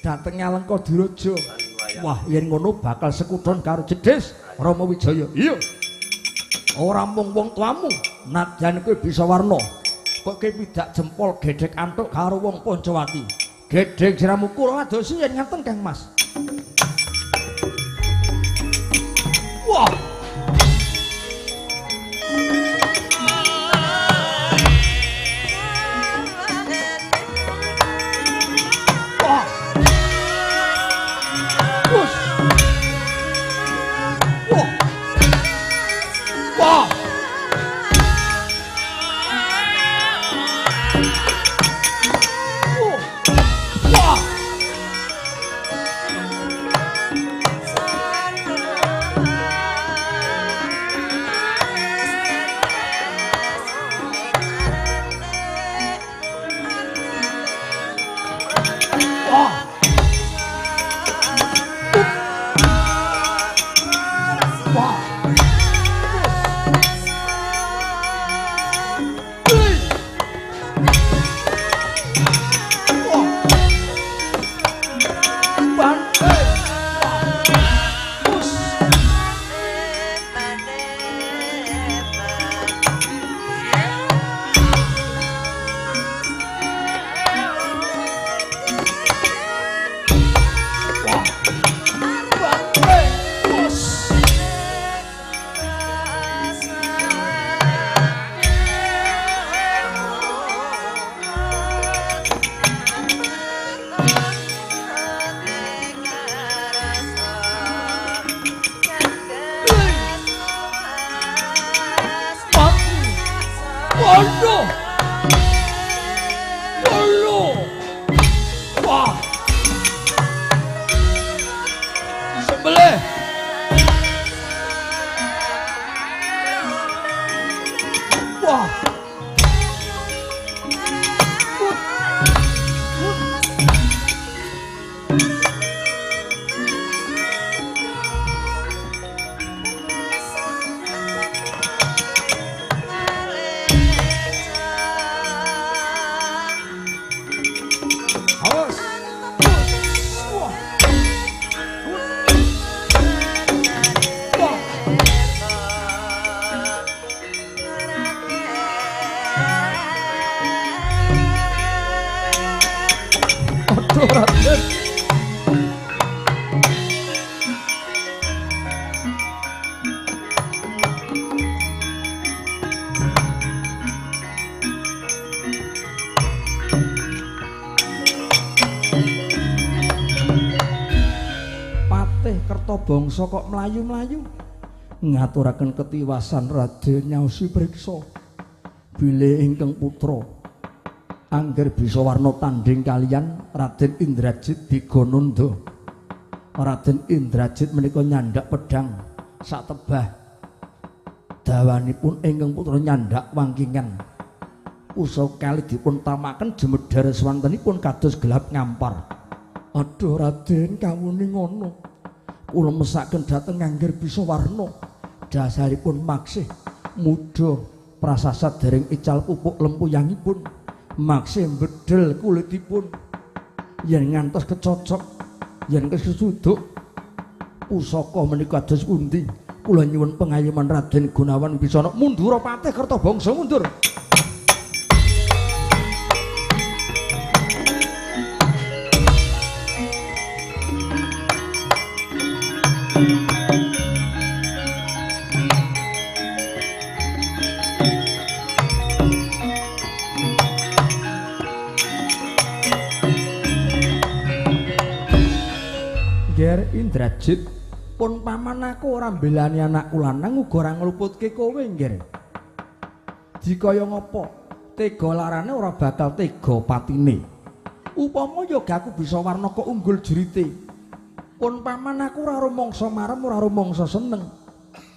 Dhateng Alengka Diraja. Wah, yen ngono bakal sekuton karo Jedhes Rama Wijaya. Iya. Ora mung wong tuamu, nadyan kowe bisa warna. Kok kowe pidak jempol gedhek antuk karo wong Pancawati. Gedhek siramu kula adosi yen ngaten Kang Mas. Wah. Wah. Wus. Wah. Wah. Wah. Wah. Wah. Wah. Bantai. Wus. Wah. Bantai. Wus. Mati. Waduh. Waduh. Wah. Sembelih. Wah. Awas. Wah. Wah. Aduh, Raden. Patih Kertabangsa kok mlayu-mlayu ngaturaken ketiwasan Raden nyaosi priksa bilih ingkang putra angger bisa warna tanding kaliyan Raden Indrajit Digananda. Raden Indrajit menika nyandak pedhang satebah dawanipun ingkang putra nyandak wangkingan. Pusaka kali dipun tamaken jemedhar swantenipun kados gelap ngampar. Aduh Raden kawuni ngono. Kula mesaken dhateng angger bisa warna. Dasaripun maksih muda prasasat dereng ical pupuk lempuyangipun. Maksih bedhel kulitipun. Yen ngantos kecocok, yen kesuduk pusaka menika kados pundi? Kula nyuwun pengayoman Raden Gunawan Wisana. Mundur Patih Kertabangsa mundur. Ger Indrajit, pun paman aku ora mbelani anakku lanang uga ora ngluputke kowe, Nger. Dikaya ngapa? Tega larane ora bakal tega patine. Upama yogaku bisa warna kok unggul jurite. Pun paman aku ora rumangsa marem, ora rumangsa seneng.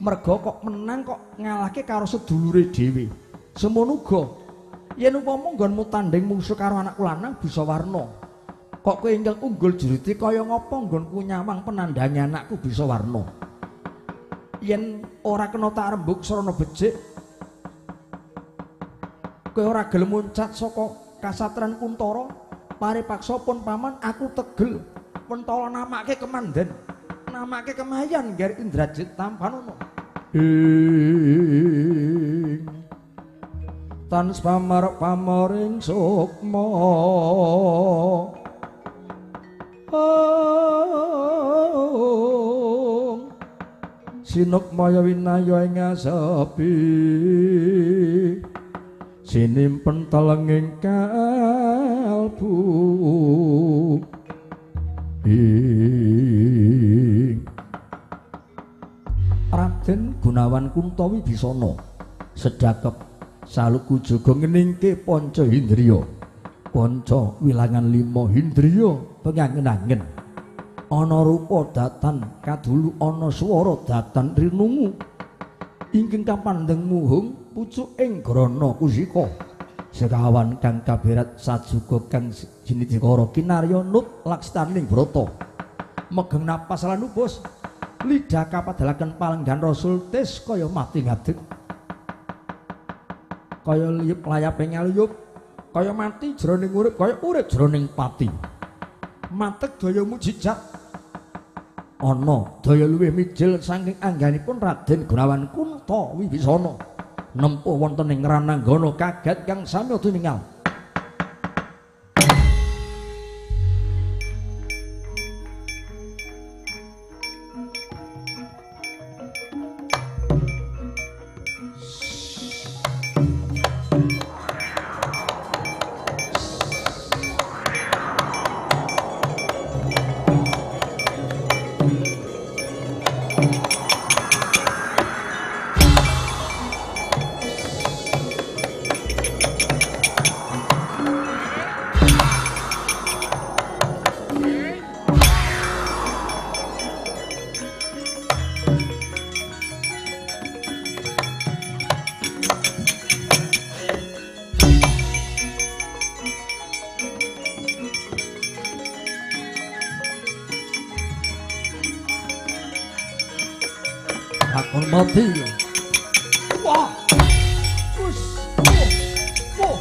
Merga kok menang kok ngalahke karo sedulure dhewe. Semono uga yen upama nggonmu tanding mungsuh karo anakku lanang bisa warna. Kok kowe ingkang unggul jurite kaya ngapa nggonku nyawang penandange anakku bisa warna. Yen ora kena tak rembug sarana becik, kowe ora gelem muncat saka kasatran Kuntara, Paripaksa pun paman aku tegel mentala namake kemanden, namake kemayan ngger Indrajit tampanono. Ing tan pamar pamoring sukma sinukmaya winaya ing asepi sinimpen telenging kalbu ing Raden Gunawan Kunta Wibisana sedhakep saluku jaga ngeningke panca indriya, panca wilangan lima indriya pengangen-angen. Ana rupa datan kadulu, ana swara datan rinungu ingkang kapandheng muhung pucuk ing grana kusika. Sekawan kang kaberat sajuga kang jinidikara kinarya nut lakstaning brata. Megeng napas lan ubus lidah kapadalaken palenggan rasul tis kaya mati ngadeg, kaya liyup layape ngaluyup, kaya mati jroning urip, kaya urip jroning pati. Matek daya mujizat ana daya luwih mijil saking angganipun Raden Gunawan Kunta Wibisana nempuh wonten ing rananggana kaget kang sami tumingal. Lakon mati. Wah. Wus. Wah.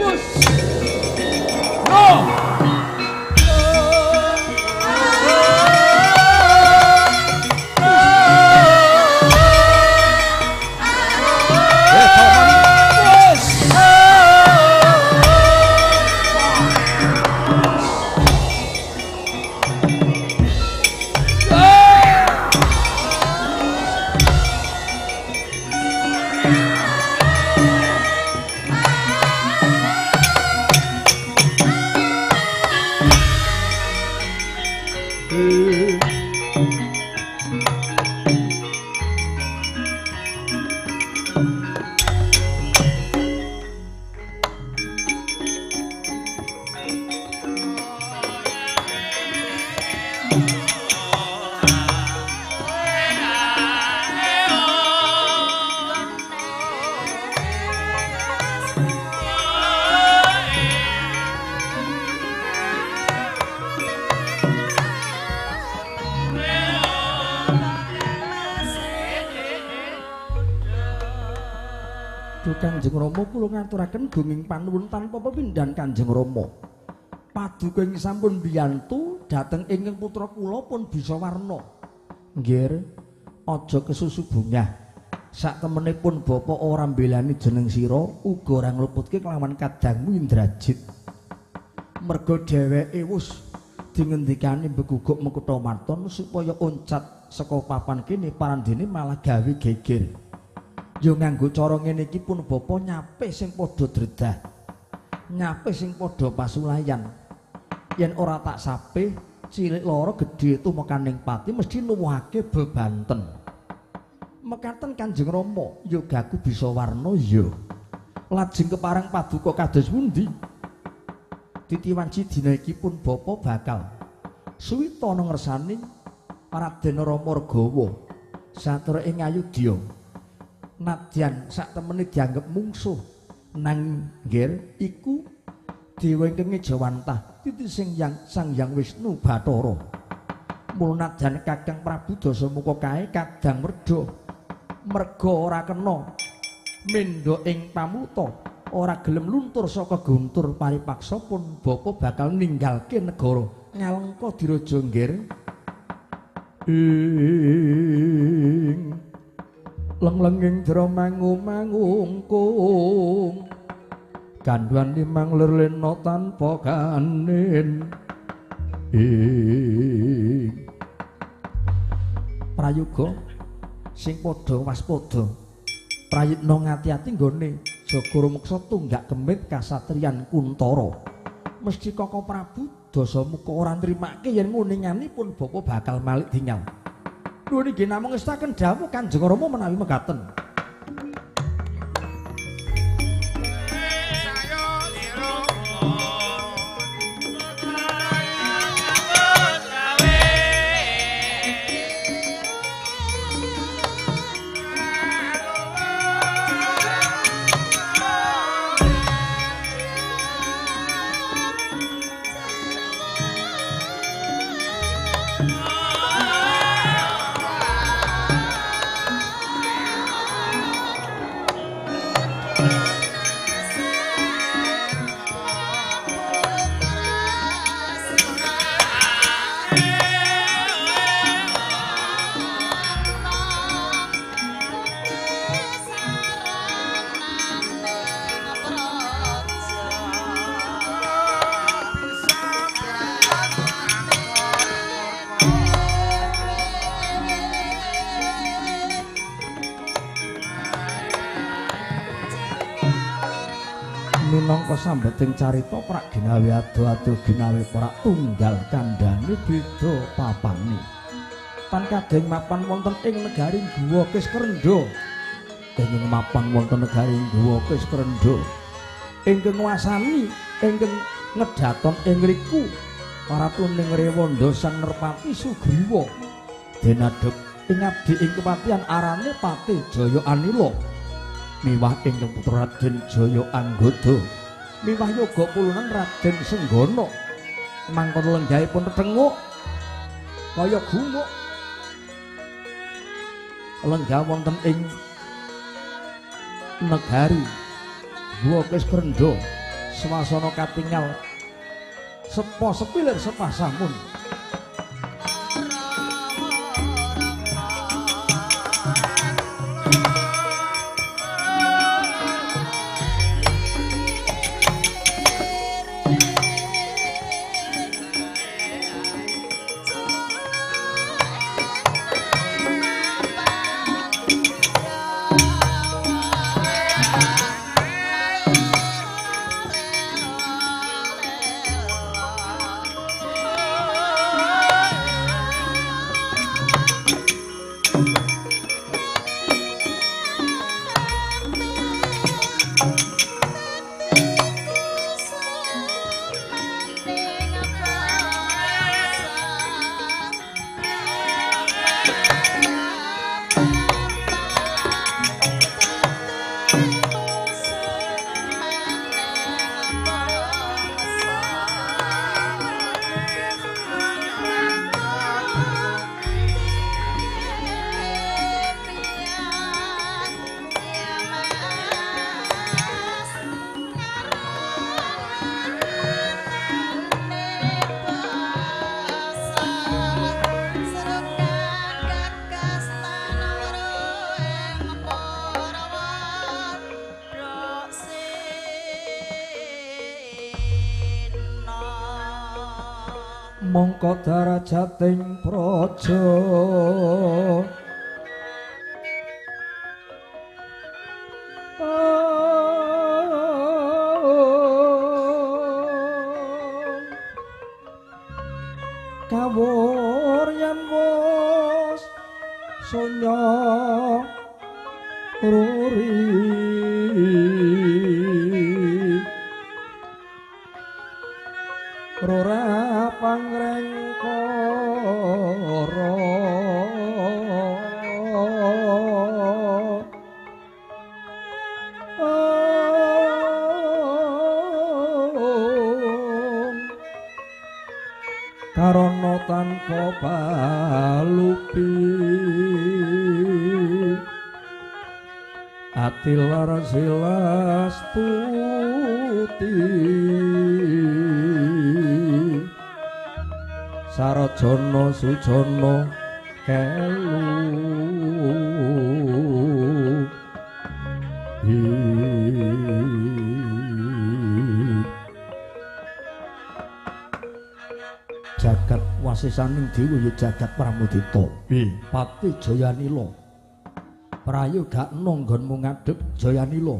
Wus. No. Kanjeng Rama kula ngaturaken gunging panuwun tanpa pepindhan Kanjeng Rama. Paduka ing sampun biyantu dhateng ingkang putra kula pun bisa warna. Nggih, aja kesusu bungah. Sak temenipun bapa ora mbelani jeneng sira, uga ora ngluputke kelawan kadangmu Indrajit. Merga dheweke wis dingendikani mbeguguk mekutha maton supaya oncat saka papan kene parandene malah gawe geger. Yo nganggo cara ngene iki pun bapa nyape sing padha dredah, nyape sing padha pasulayan. Yen ora tak sapih, cilik lara gedhe tumekaning pati mesti nuwuhake bebanten. Mekaten Kanjeng Rama, yogaku bisa warna ya. Lajeng kepareng paduka kados pundi? Titiwanci dina iki pun bapa bakal suwita ngersani Raden Rama Regawa satura ing Ayodya. Nadyan sak temene dianggep mungsuh nang nggir iku Dewa ingkang ngejawantah titi sing yang Sang Hyang Wisnu Bathara. Mula najan Kakang Prabu Dasamuka kae kadang werda merga ora kena mendha ing pamuta, ora gelem luntur saka guntur paripaksa pun bapa bakal ninggalke negara Ngalengka diraja nggir. Ing lenglenging jero mangu-mangungkung gandhuan limang lir lena tanpa kanin. Ing prayoga sing padha waspada, prayitna ngati-ati nggone jaga rumeksa tunggak kemit kasatriyan Kuntara. Mesthi Kaka Prabu Dasamuka ora nrimake yen nguningani pun bapa bakal malik dingal. Nuwun inggih namung ngestaken dawuh Kanjeng Rama menawi mekaten. Minangka sambeting carita prak ginawe ado-ado ginawe prak tunggal kandhane beda papane. Tan kadheng mapan wonten ing negari Guwa Kiskrendha. Ingkang mapan wonten negari Guwa Kiskrendha. Ingkang nguasani ingkang ngedhaton ing ngriku Ratu ning Rewanda Sang Nerpati Sugriwa. Den adhep ing abdi ing kepatihan arane Patih Jaya Anila. Miwah ingkang putra Raden Jaya Anggada, miwah yoga pulunan Raden Senggana. Mangkono lenggahipun tethenguk kaya gumuk. Lenggah wonten ing negari Guwa Kiskrendha, swasana katingal sepo sepilir sepah samun. Mongko darajating praja kawuryan wus sonya ruri rora pangrengkara Karana tanpa palupi ati lara silas tuti sarajana sujana kelu. Jagat wasisaning dewa ya jagat Pramudita. Pati Jayanila. Prayogakna nggonmu ngadhep Jayanila.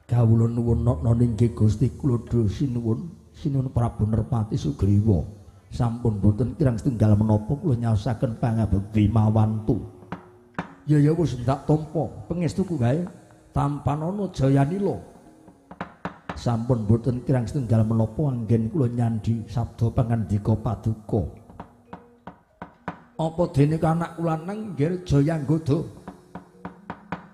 Kawula nuwun nana inggih Gusti kula sinuwun sinuwun Prabu Nerpati Sugriwa. Sampun boten kirang setunggal menapa kula nyaosaken pangabekti mawantu. Ya ya wis ndak tampa pangestuku wae tampanana Jayanila. Sampun boten kirang setunggal menapa anggen kula nyandhi sabda pangandika paduka. Apa dene anak lanang nggih Jayanggoda?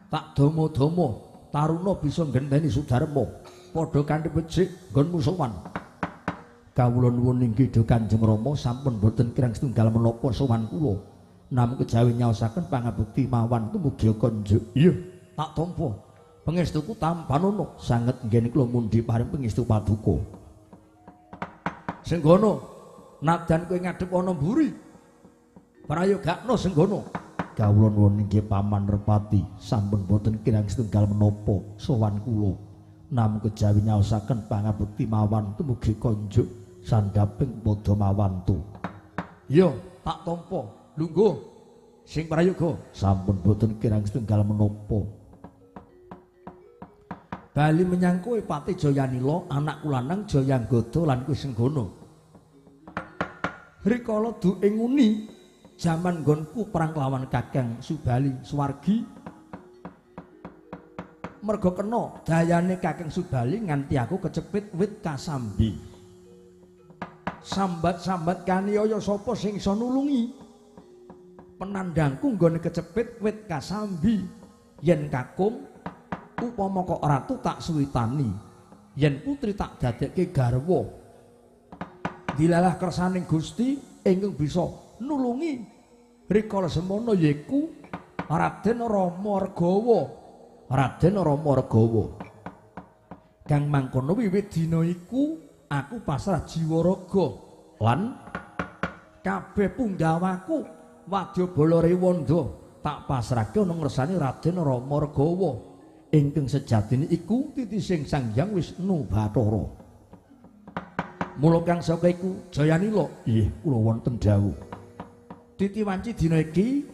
Tak dama-dama taruna bisa nggenteni Sudarma padha kanthi becik nggonmu sowan. Kawula nuwun inggih Kanjeng Rama sampun boten kirang setunggal menapa sowan kula. Namung kejawi nyaosaken pangabekti mawan tumugi konjuk. Iya, tak tampa. Pangestuku tampanana sanget nggene kula mundhi paring pangestu paduka. Senggono, nadyan kowe ngadhep ana mburi. Prayogakna senggono. Kawula nuwun inggih Paman Nerpati sampun boten kirang setunggal menapa sowan kula. Namung kejawi nyaosaken pangabekti mawan tumugi konjuk sandhaping padha mawantu. Iya, tak tampa. Lungguh sing prayoga sampun boten kirang setunggal menapa. Bali menyang kowe Pati Jayanila, anakku lanang Jayanggoda lan kowe Senggono. Rikala duke nguni jaman nggonku perang lawan Kakang Subali Swargi. Merga kena dayane Kakang Subali nganti aku kecepit wit kasambi. Sambat-sambat kaniaya sapa sing iso nulungi? Penandangku nggone kecepit wit kasambi. Yen kakung upama kok ratu tak suwitani, yen putri tak dadekke garwa. Dilalah kersaning Gusti ingkang bisa nulungi rikala semono yaiku Raden Rama Regawa. Raden Rama Regawa. Kang mangkono wiwit dina iku aku pasrah jiwa raga lan kabeh punggawaku wadyabala rewanda tak pasrahke ana ngersane Raden Rama Regawa. Ingkang sejatine iku titising Sang Hyang Wisnu Bathara. Mula kang saka iku Jayanila, nggih kula wonten dawuh. Titi wanci dina iki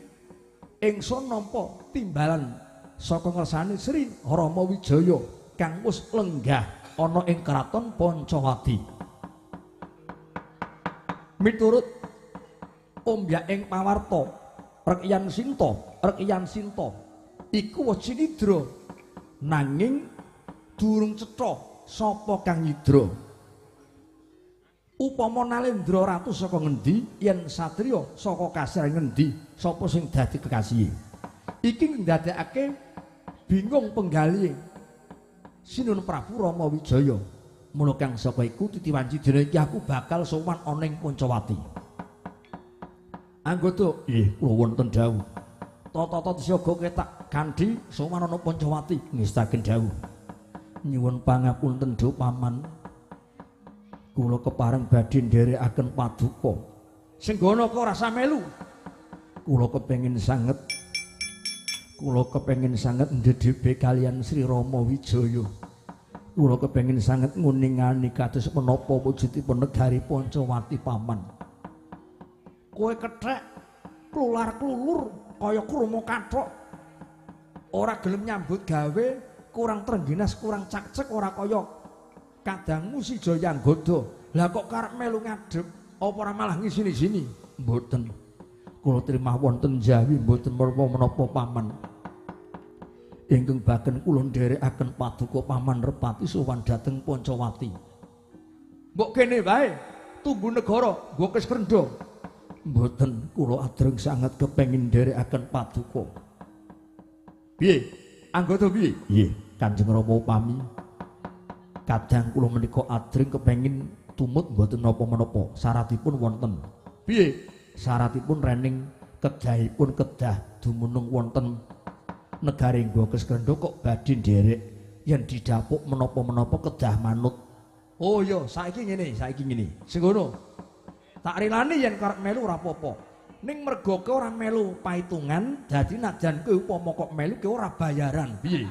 ingsun nampa timbalan saka ngersane Sri Rama Wijaya kang wis lenggah ana ing kraton Pancawati. Miturut ombyaking pawarta Rekyan Sinta, Rekyan Sinta iku wis cinidra nanging durung cetha sapa kang nyidra. Upama Nalendra ratu saka ngendi, yen satriya saka kasir ngendi, sapa sing dadi kekasihe? Iki ndadekake bingung penggalih Sinuhun Prabu Rama Wijaya. Mula kang saka iku titi wanci dina iki aku bakal sowan ana ing Pancawati. Anggota, nggih kula wonten dawuh. Tata-tata siaga ketak kanthi sowan ana Pancawati ngestaken dawuh. Nyuwun pangapunten Duh Paman. Kula kepareng badhe nderekaken paduka. Senggono kok ora melu. Kula kepengin sanget. Kula kepengin sanget ndhedhepe kaliyan Sri Rama Wijaya. Kula kepengin sanget nguningani kados menapa wujudipun negari Pancawati Paman. Kowe kethek klular-klulur kaya krama kathok. Ora gelem nyambut gawe, kurang trengginas, kurang cakcek, ora kaya kadangmu si Jayanggoda. Lah kok karep melu ngadhep, apa ora malah ngisini-sini? Mboten. Kula trimah wonten Jawi mboten menapa-menapa Paman. Ingkang baken kula nderekaken paduka Paman Repati sowan dhateng Pancawati. Mbok kene wae tunggu negara nggo Kiskrenda. Mboten, kula adreng sanget kepengin nderekaken paduka. Piye? Anggota piye? Nggih, Kanjeng Rama upami kadang kula menika adreng kepengin tumut mboten napa-menapa, syaratipun wonten. Piye? Syaratipun rening kedahipun kedah dumunung wonten negari Nggo Keskrendho kok badhe nderek yen didapuk menapa-menapa kedah manut. Oh iya, saiki ngene, saiki ngene. Sing ngono. Tak rilani yen karep melu ora apa-apa. Ning mergo kowe ora melu paitungan, dadi najan kowe upama kok melu kowe ora bayaran. Piye?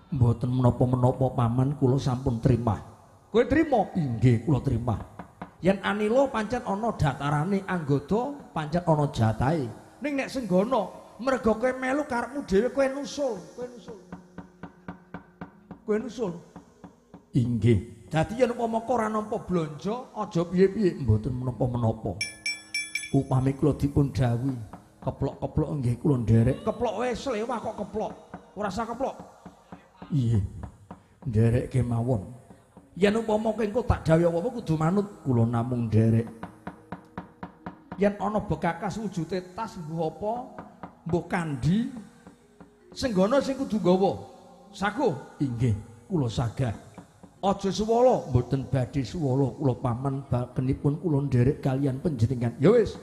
Mboten menapa-menapa paman, kula sampun trima. Kowe trima? Inggih, kula trima. Yen Anila pancen ana datarane anggota, pancen ana jatahe. Ning nek Senggana, mergo kowe melu karepmu dhewe, kowe nusul, kowe nusul. Kowe nusul. Inggih. Dadi yen upama ora nampa blanja, aja piye-piye, mboten menapa-menapa. Upami kula dipun dhawuhi, keplok-keplok nggih kula nderek. Keplok wae slewah kok keplok. Ora usah keplok. Iya. Nderek kemawon. Yen upama engko tak dhawuhi apa-apa kudu manut, kula namung nderek. Yen ana bekakas wujude tas mbuh apa, mbuh kandi, Senggana sing kudu nggawa. Saguh? Inggih, kula sagah. Aja suwala, mboten badhe suwala kula paman, bakenipun kula nderek kalian panjenengan. Ya wis.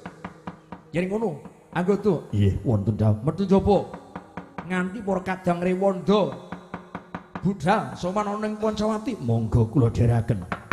Yen ngono, anggota. Nggih, wonten dawuh. Metu jaba. Nganti para kadang rewanda budhal sowan ana ing Pancawati, monggo kula dherekaken.